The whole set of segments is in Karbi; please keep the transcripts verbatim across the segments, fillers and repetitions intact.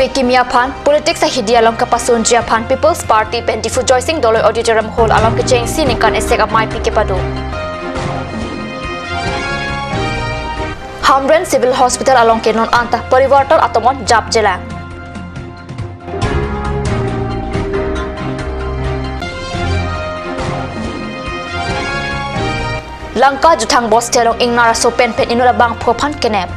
Ove kimi aphan politics ahidi along kapasunji aphan People's Party pen Diphu Joysing Doloi Auditorium Hall along kechengsi ningkan esek amei pi kepado. Hamren Civil Hospital along ke non anta parivartan atomon jap jelang. Lanka Juthang Bosti along ingnar aso penpen inut abangphu aphan kenep.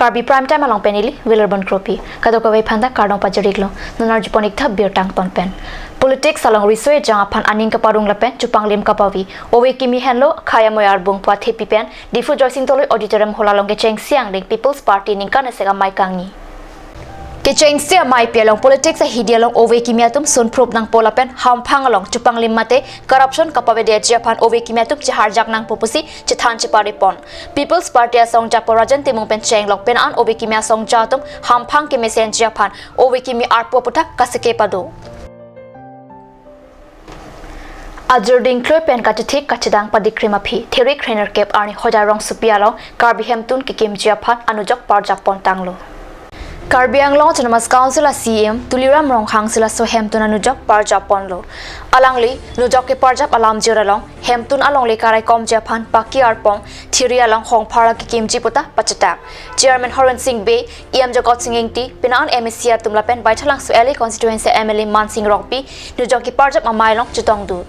Karbi Prime Time along pen ili Wilarbon Kropi. Kadokave aphanta kardom pajir-iklo. Non arjupon-ik tha birta angton pen. Politics along riso ejang aphan aning kaparong lapen chupanglim kapavi, ove kimi henlo khei amoi arbung pu athepi pen Diphu Joysing Doloi Auditorium Hall along kechengsi angdeng People's Party ningkan esek amei kangni. Kechengsi amei pi along politics ahidi along ove kimi atum sunphrup nangpo lapen hamphang along chupanglim mate corruption kapavedetji aphan ove kimi atum cheharjak nangpo pusi chethan cheparipon. People's Party asongjapo Rajen Timung pen chenglok pen an ove kimi asongja atum hamphang kemesenji aphan ove kimi arpo aputhak kasike pado. Ajir dingkloi pen kachethik kachedang padikrim aphi, Tarik kre-nerkep arni Hojai rongsopi along Karbi hemtun kekimji aphan anujok parjap pon tanglo. Karbi Anglong Autonomous Council a CEM Tuliram Ronghang si laso hemtun anujok parjap ponlo. Alangli nujok keparjap alamjir along hemtun alongle karaikomji aphan paki arpong thiri along hongphar kekimji puta pachetak. Chairman Horen Sing Bey, EM Jagat Sing Engti, penang MAC atum lapen Baithalangso LA constituency MLA Mansing Rongpi nujok keparjap amei along chetongdun.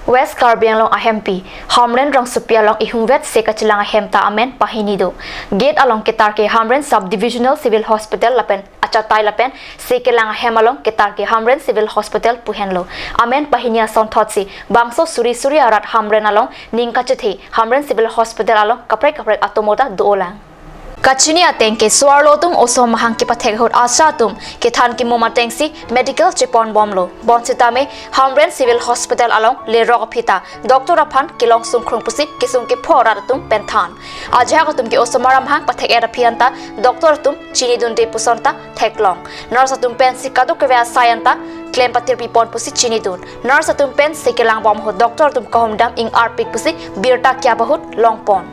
West Karbi Anglong ahempi Hamren rongsopi along ihumvet se kachelang ahem ta amen pahini do. Gate along ketar ke Hamren Sub Divisional Civil Hospital lapen achatai lapen se kelang ahem along ketar ke Hamren Civil Hospital pu henlo. Amen pahini asonthotsi bangso suri suri arat Hamren along ning kachethe Hamren Civil Hospital along kaprek kaprek atomo ta do-olang. Kachini ateng ke so-arlo atum oso mahang kepathek ahut ASHA atum kethan kemum atengsi medical chepon bomlo. Bonsitame Hamren Civil Hospital along lerok aphi ta doctor aphan kelong sungkrung pusi kesung kepho arat atum pen than. Ajahak atum ke osomar amahang pathek-et aphi anta doctor atum chinidunde puson ta theklong. Nurse atum pensi kadokave asai anta klem patirpi pon pusi chinidun. Nurse atum pensi kelang bom ahut doctor atum kahumdam ing-arpik pusi birta kiap ahut longpon.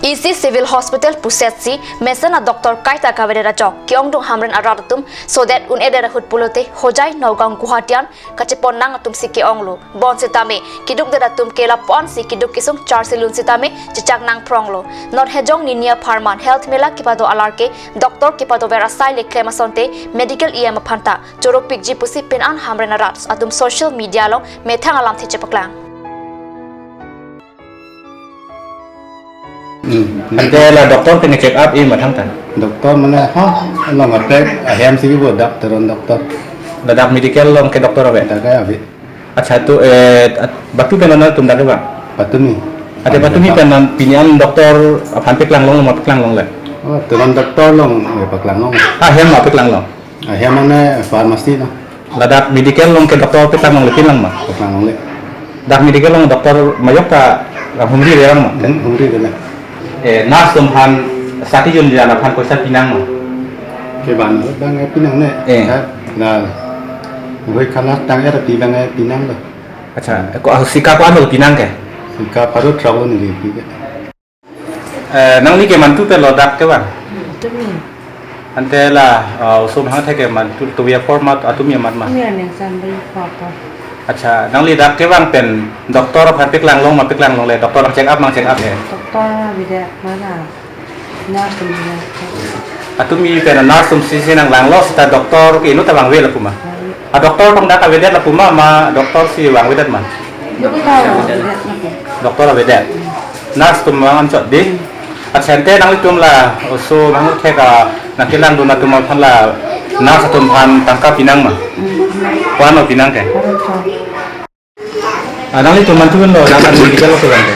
Isi Civil Hospital pusetsi mesen a-doctor kaita kavedet ajok ke-ongdung Hamren arat atum sodet un-edet ahut pulote Hojai, Nagaon, Guwahati an kachepon nang atumsi ke-onglo. Bonsitame kedukdet atum ke lapu-ansi keduk kesung charsi lun sitame chechak nangphronglo. North Hejong Ninia Pharman Health Mela kepado alar ke doctor kepadover asai le klem asonte medical EM aphanta choropikji pusi penang Hamren arat atum social media along methang alamthe chepaklang. Hmm. Ante la doctor ke nge-check up i mathang tan? Doctor mane, ha, along attack, ahem si bo doctor, on doctor. Ladak medical along ke doctor ave? Dak ave. Accha, tu, eh, at-, batu pen non tum dak ke bang? Patumi. Ante patumi pen non pini an doctor aphan paklang long, ma paklang longle? Oh, tu non doctor along, eh, paklang long. Ah, hem ma paklang long? Ah, hem mane pharmacy lo. Ladak medical along ke doctor paklang longle, pin lang ma? Paklang longle. Dak medical along doctor majok ta humri rerang ma? Hmm, humri rerang. Eh, nurse atum aphan sati jun jan aphan poisa pinang ma? Kevan abang, eh, pinangne. Eh. Ya, na, gue khalas tang er pi abang, eh, pinanglo. Accha, ko, ah, sika ko-an lo pinang ke? Sika pharo throk lo neli pi ke. Eh, nangli ke mantu pen lo dak kevang? Patumi. Ante la, eh, oso mahang thek ke mantu tuya format atum ya mat ma? Tuya neng sambil papa. Accha, nangli dak kevang pen doctor aphan paklang long ma paklang longle, doctor nang check up nang check up he? Doctor avedet ma la. Nurse atum avedet. Patumi pen nurse atum si si nanglang lo seta doctor ke inut ta vangve lapu ma? Vangve. A doctor tong dak avedet lapu ma, ma doctor si vangvedet ma? Doctor avedet lapu. Doctor avedet. Nurse atum vang anchot di. Accha, ante nanglitum la oso nang thek a nangkelangdun atum aphan la nurse atum aphan tangka pinang ma? Hmm. Ko-an lo pinang ke? Pharo throk. Ah, nanglitum mantu pen lo, dak medical lo kelang ke?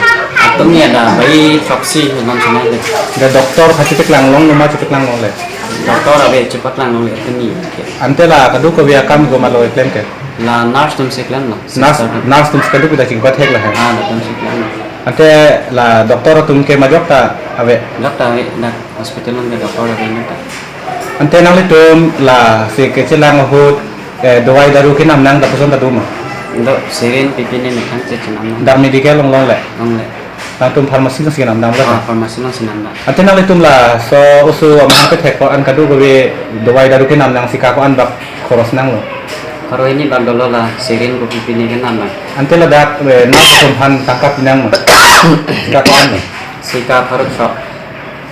Atum ya da bai throksi non sana de. Da doctor aphan chepaklang long, numa chepaklang longle? Doctor ave chepaklang longle atum ya. Ante la kadokave akam ko ma lo klem ke? La nurse atum si klem lo. Nurse, sister atum. Nurse atum si kadokave ta chingpat hek la he. Ah, atum si klem lo. Ante la doctor atum ke majok ta ave? Majok ta ave, dak hospital along ke doctor ave majok ta. Ante nanglitum la si kechelang ahut, eh, dawai daru kenam nang ta puson ta do ma? Do syringe pipine methang chechenam nang. Dak medical along longle? Longle. Nangtum pharmacy along si kenam damlo? Ah, pharmacy along si namdam. Ante nanglitum laso oso amahang pethek ko-an kadokave dawai daru kenam nang, sika ko-an bak khoros nanglo? Khoro hini bak dolo, la syringe ko pipine kenam nang. Ante ladak, eh, nurse atum aphan tangka pinangma? Sika ko-an? Sika pharo throk.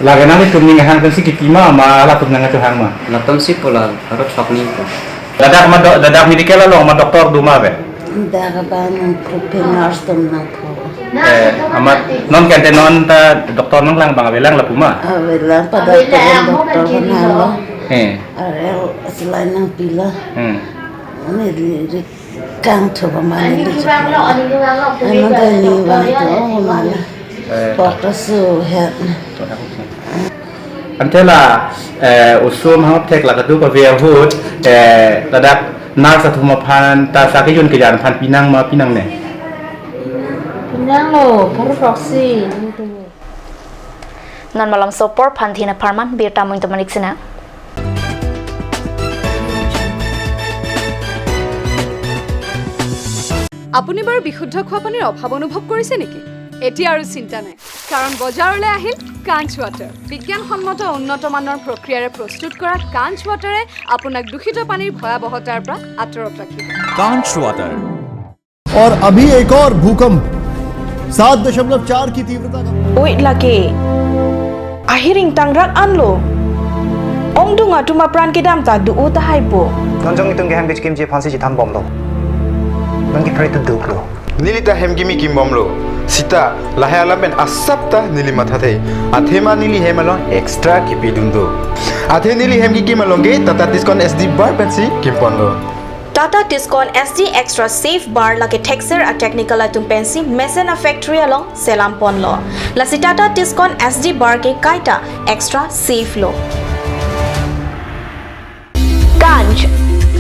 Lake nanglitum ning hang pensi kipima ma halatum nangkachehang ma? Latum si pu la pharo throk ning pu. Ladak ma do-, ladak medical along ma doctor doma ave? Dak abang phu phe nurse atum nangphu. Eh, amat non ke ante non ta doctor nanglang abang avelang lapu ma? Avelang, pada turun doctor ko nanglo. Eh. Arel saline nangpilo. Hmm. Neli ri kangthu ba ma neli chiklo. Ano ta ni bang to ma la. Eh. Doctor su het. Ante la, eh, oso amahang pethek la kadokave ahut, eh, ladak nurse atum aphan ta sa kejun kejan aphan pinangma pinangne? Pinanglo, pharo throk si. Non malom sopor aphan thin apharman birta mung tomanik sina. আপুনি বাৰু বিশুদ্ধ খোৱা পানীৰ অভাৱ অনুভৱ কৰিছে নেকি? এতিয়া আৰু চিন্তা নাই, কাৰণ বজাৰলৈ আহিল কাঞ্চ ৱাটাৰ। বিজ্ঞানসন্মত উন্নত মানৰ প্ৰক্ৰিয়াৰে প্ৰস্তুত কৰা কাঞ্চ ৱাটাৰে আপোনাক দূষিত পানীৰ ভয়াৱহতাৰ পৰা আঁতৰত ৰাখিব। কাঞ্চ ৱাটাৰ। और अभी एक और भूकंप सात दशमलव चार की तीव्रता का। Oi lake. Ahiring tangrak anlo. Ongdung atum apran kedam ta do-o tahai po. Non jong itum ke hem bich kimji aphansi chithan bomlo. Non ke pray to duklo. Neli ta hem kimi kim bomlo. Sita lahai alam pen asap ta neli mathathe. Athema neli hem along extra kipidun do. Athe neli hem kikim along ke Tata Tiscon S D bar pensi kimponlo. Tata Tiscon S D Extra Safe Bar lake thekser a-technical atum pensi mesen a-factory along selam ponlo. Lasi Tata Tiscon S D Bar ke kaita extra safe lo. Kanch,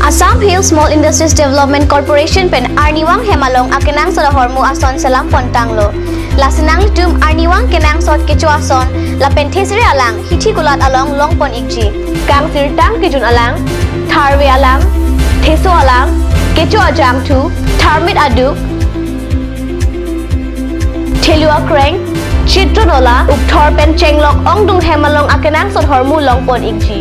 Assam Hill Small Industries Development Corporation pen arnivang hem along akenangsot ahormu ason selam pontanglo. Lasi nanglitum arnivang kenangsot kecho ason lapen thesere alang hithi kulat along longpon ikji. Kangsirtang kejun alang, tharve alang, theso alang, kecho ajangthu, tharmit aduk, thelu akreng, chitron ola, ukthor pen chenglok ongdung hem along akenangsot ahormu longpon ikji.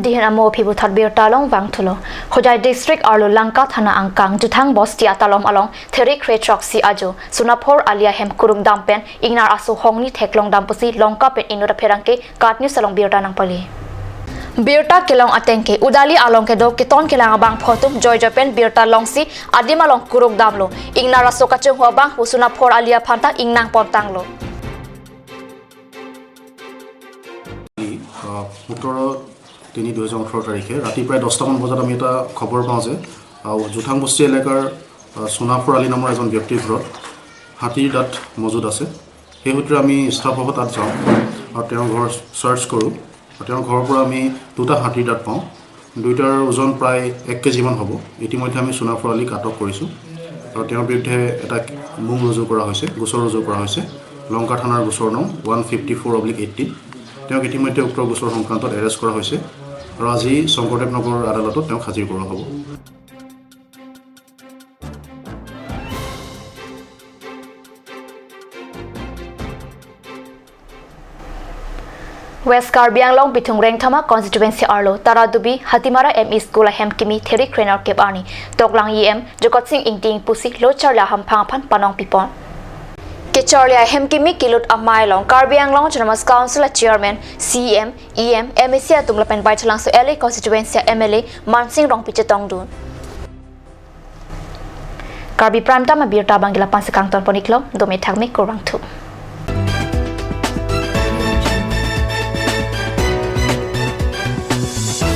Dihen amo aphi puthot birta along vangthulo. Hojai district arlo Lanka thana angkang Juthang bosti atalom along therik kre throksi ajo Sonaphor Ali ahem kuruk dam pen ingnar aso hongni theklong dam pusi Lanka pen inut apherangke KAT News along birta nangpali. Birta kelong ateng ke Udali along kedo keton kelang abangphu atum joijoi pen birta longsi adim along kuruk damlo. Ingnar aso kachonghu abangphu Sonaphor Ali aphan ta ingnang pontanglo. আহ, সোতৰ তিনি দুহেজাৰ ওঠৰ তাৰিখে ৰাতি প্ৰায় দহটামান বজাত আমি এটা খবৰ পাওঁ যে, আহ, জুথাং বস্তি এলেকাৰ, আহ, সোনাফৰ আলী নামৰ এজন ব্যক্তিৰ ঘৰত হাতীৰ দাঁত মজুত আছে। সেই সূত্ৰে আমি ষ্টাফসহ তাত যাওঁ আৰু তেওঁৰ ঘৰ চাৰ্চ কৰোঁ। আৰু তেওঁৰ ঘৰৰ পৰা আমি দুটা হাতীৰ দাঁত পাওঁ। দুইটাৰ ওজন প্ৰায় এক কেজিমান হ'ব। ইতিমধ্যে আমি সোনাফৰ আলীক আটক কৰিছোঁ আৰু তেওঁৰ বিৰুদ্ধে এটা মোং ৰুজু কৰা হৈছে, গোচৰ ৰুজু কৰা হৈছে, লংকা থানাৰ গোচৰ নং one fifty four oblique eighteen. তেওঁক ইতিমধ্যে উক্ত গোচৰ সংক্ৰান্তত এৰেষ্ট কৰা হৈছে আৰু আজি শংকৰদেৱ নগৰ আদালতত তেওঁক হাজিৰ কৰোৱা হ'ব। West Karbi Anglong Bithung Rengthama constituency arlo Taradubi Hatimara M E School ahem kimi therik kre nerkep arni toklang E M Jogot Sing Ingti Ingpu si lo charli ahamphang aphan panong pipon. Kecharli ahem kimi kelut amei along Karbi Anglong Autonomous Council a Chairman, C E M, E M, M A C atum lapen Baithalangso L A constituency a M L A Mansing Rongpi chetongdun. Karbi Prime Time abirta abang ke la-an si kangton pon iklo, dome thakme, kurvangthu.